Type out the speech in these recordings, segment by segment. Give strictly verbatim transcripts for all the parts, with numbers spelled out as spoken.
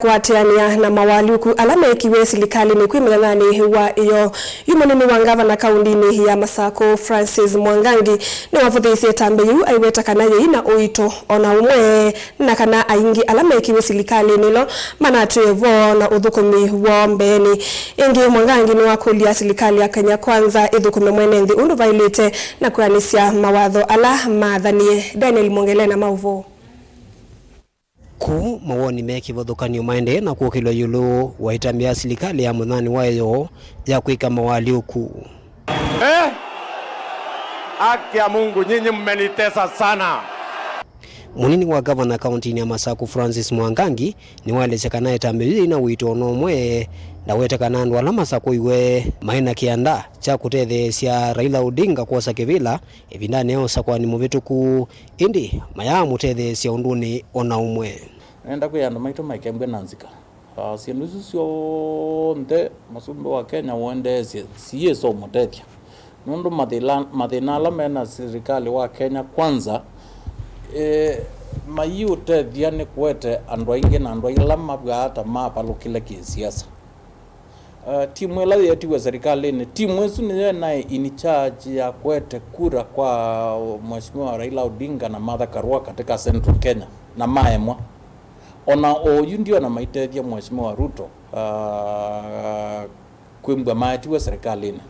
Kũatĩanĩa na mawalyũku ala meekiwe silikalĩnĩ kwĩ mĩthenya wa ĩyo, yu mũnini wa ngavana kaũndĩnĩ ya Masakũ, Francis Mwangangi, nĩwavũthĩĩsye ĩtambya yĩu aiweta kana yĩi na ũito o na ũmwe, na kana aingĩ ala meekiwe silikalĩnĩ ĩno manatwĩe vo na ũthũkũmi woo mbeenĩ. Ĩngĩ, Mwangangi nĩwakũlya silikalĩ ya Kenya Kwanza ĩthũkũme mwene nthĩ ũndũ vaĩlĩte na kwĩanĩsya mawatho ala maathanie. Daniel Mwongele na maũvoo. Kũu mawoni me kĩvathũkany'o maendee na kũkĩlw'a ĩũlũ wa ĩtambya ya silikalĩ ya mũthanĩ wa ĩyoo ya kwĩka mawalyũku. Eh? Haki ya Mungu, nyinyi mmenitesa sana. Mũnini wa ngavana kaũntĩnĩ ya Masakũ, Francis Mwangangi, nĩwaelesya kana ĩtambya yĩu yĩna ũito o na ũmwe. Ndawete kana andũ ala masakũiwe maĩ na kĩanda kya kũtetheesya Raila Odinga kwosa kĩvĩla ĩvindanĩ ya ũsakũani mũvĩtũku, ĩndĩ mayaamũtetheesya ũndũnĩ o na ũmwe. Nenda kwĩa andũ maitũ maikembwe na nzika. Ah, syĩndũ isu syonthe mũsumbĩ wa Kenya ũendeesye siyĩsa ũmũtethya. Nũndũ mathĩla-, mathĩna ala me na silikalĩ wa Kenya Kwanza, eh, maiũtethya nĩ kũete andũ aingĩ na andũ ala mavw'aa ta mavalũkile kĩsiasa. Uh, timu ĩla yeetiwe serikalĩnĩ, timu ĩsu nĩyo ĩnaĩ in charge ya kũete kura kwa Mheshimiwa Raila Odinga na Martha Karua katika Central Kenya, na maemwa. O na oyu ndiona maitethya Mheshimiwa Ruto, uh, kwĩmbwa maetiwe serikalĩnĩ.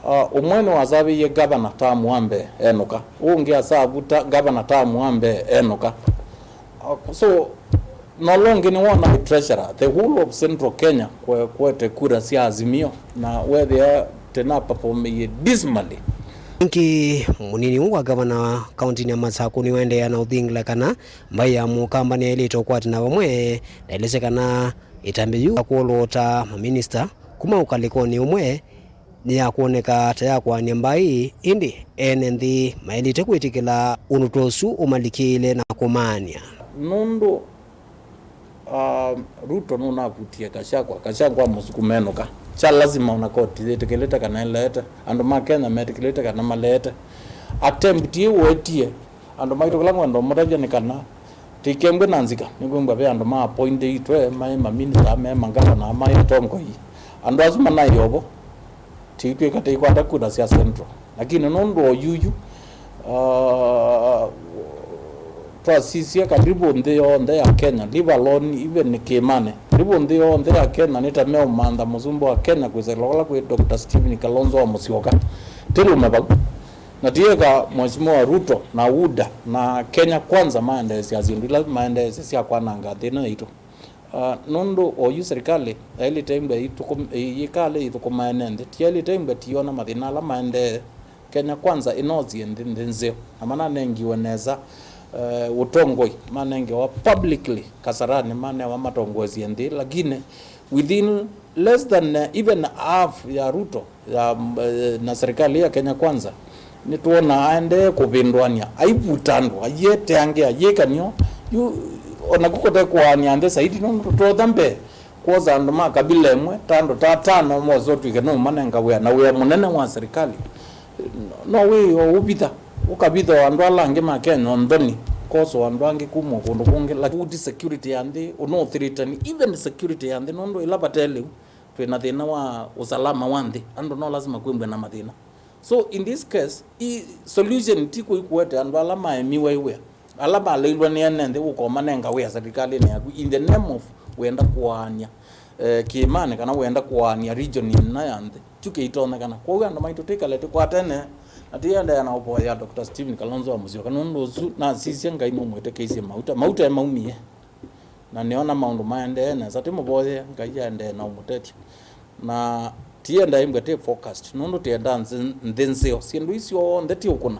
Uh, ũmwe nĩwasavĩie gavana tamu wa mbee enũka, ũngĩ asavu ta gavana tamu wa mbee enũka. Uh, so, na ũla ũngĩ nĩwona treasurer, the whole of Central Kenya kwe-, kwete kura sya Azimio, na wethĩa tena performĩie dismally. Ĩngĩ, mũnini ũũ wa gavana kaũntĩnĩ ya Masakũ nĩwaendeea na ũthingila kana mbaĩ ya Mũkamba nĩyaĩlĩte ũkwatana vamwe, na elesya kana ĩtambya yĩu ya kwolota maminista kuma ũkalĩkonĩ ũmwe nĩ ya kwoneka ta ya kũaany'a mbaĩ, ĩndĩ ene nthĩ maĩlĩte kwĩtĩkĩla ũndũ ta ũsu ũmalikĩĩle na kũmaany'a. Nũndũ, ah, Ruto nũnavutie Gachagua, Gachagua mũsukume enũka. Kya lazima ona koti yĩtĩkĩlĩte kana ĩleete, andũ ma Kenya metĩkĩlĩte kana maleete. Attempt ĩĩ wetie, andũ maitũ kĩla ngwenda ũmũtavya nĩ kana tĩikembwe na nzika, nĩkwĩmbwa ve andũ ma appointĩtwe, maĩ maminista, me mangavana, maĩ atongoi. Andũ asu manaĩ ovo, tĩitw'ĩka tĩikwata kura sya Central. Lakini nũndũ o yuyu, ah, twasisya karibu nthĩ yonthe ya Kenya, leave alone even Kĩĩmanĩ, karibu nthĩ yonthe ya Kenya nĩ ta meũmantha mũsumbĩ wa Kenya kwĩsĩla ũla kwĩ Doctor Stephen Kalonzo wa Musyoka. Tĩlũme vau. Na tieka Mheshimiwa Ruto na UDA na Kenya Kwanza maendeesya syĩndũ ila maendeesya sya kwananga nthĩ ĩno yaitũ. Ah, nũndũ oyu serikali yaĩlĩte ĩmbwe ĩthũkũm-, ĩ-, yĩkale ĩthũkũmae ne nthĩ, tiyaĩlĩte ĩmbwe tiyona mathĩna ala maendee. Kenya Kwanza ĩnosie nthĩ, nthĩ nzeo, na mananengiwe nesa, eh, ũtongoi, manengewa publicly Kasarani, manewa matongoesye nthĩ, lakini within less than, eh, even half ya Ruto ya, eh, na serikali ya Kenya Kwanza, nĩtwonaa aendee kũvĩndũania, aivuta andũ, aiete angĩ, ayĩka nĩo. Yu, o naku kũte kũaany'a nthĩ saidi, nũndũ tũtonya mbee kwosa andũ ma kabila ĩmwe, ta andũ ta atano mose ũtw'ĩke nũmanenga wĩa, na wĩa mũnene wa serikali no wĩ o ũvitha, ũkavitha o andũ ala angĩ ma Kenya o nthoni, kosa o andũ angĩ kuma o kũndũ kũngĩ, lakini food security ya nthĩ, ũno threaten even security ya nthĩ, nũndũ ĩla vate lĩu, twĩ na thĩna wa usalama wa nthĩ, andũ no lazima kwĩmbwe na mathĩna. So in this case, i solution ti kũi kũete andũ ala maemiwe wĩa, ala maleilwe nĩ ene nthĩ ũkomanenga wĩa serikalĩnĩ yaku in the name of wenda kũaany'a, eh, kĩĩmanĩ kana wenda kũaany'a region ĩna ya nthĩ. Kyu kĩitonyekana. Kwoou andũ maitũ tĩkale tũkwatene na tĩendee na ũvoya Doctor Stephen Kalonzo wa Musyoka, nũndũ ũsu nasisya Ngai nũmwĩtĩkĩisye mauta. Mauta emaumie. Na nĩona maũndũ maendee nesa, tĩmũvoye Ngai aendee na ũmũtethya. Na tienda ĩmbwe tĩ focused, nũndũ tĩenda nthĩ, nthĩ nzeo. Syĩndũ isu onthe ti ũkũna.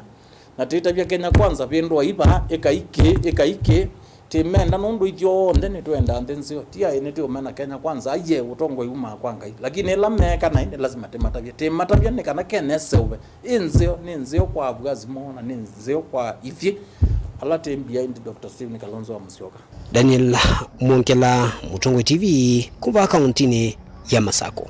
Na tĩtavya Kenya Kwanza, vĩndũai vaa, ĩkai kĩ, ĩkai kĩ. Tĩmenda nũndũ ithyonthe nĩtwenda nthĩ nzeo. Ti aĩ nĩtĩũmena Kenya Kwanza, aiye ũtongoi umaa kwa Ngai. Lakini ĩla meeka naĩ nĩ lazima tĩmatavye. Tĩmatavya nĩ kana Kenya ĩseũve. Ĩ nzeo, nĩ nzeo kwa avuasi moo na nĩ nzeo kwa ithyĩ ala twĩ behind Doctor Stephen Kalonzo wa Musyoka. Daniel Mwongela, Mũtongoi T V, kuma kaũntĩnĩ ya Masakũ.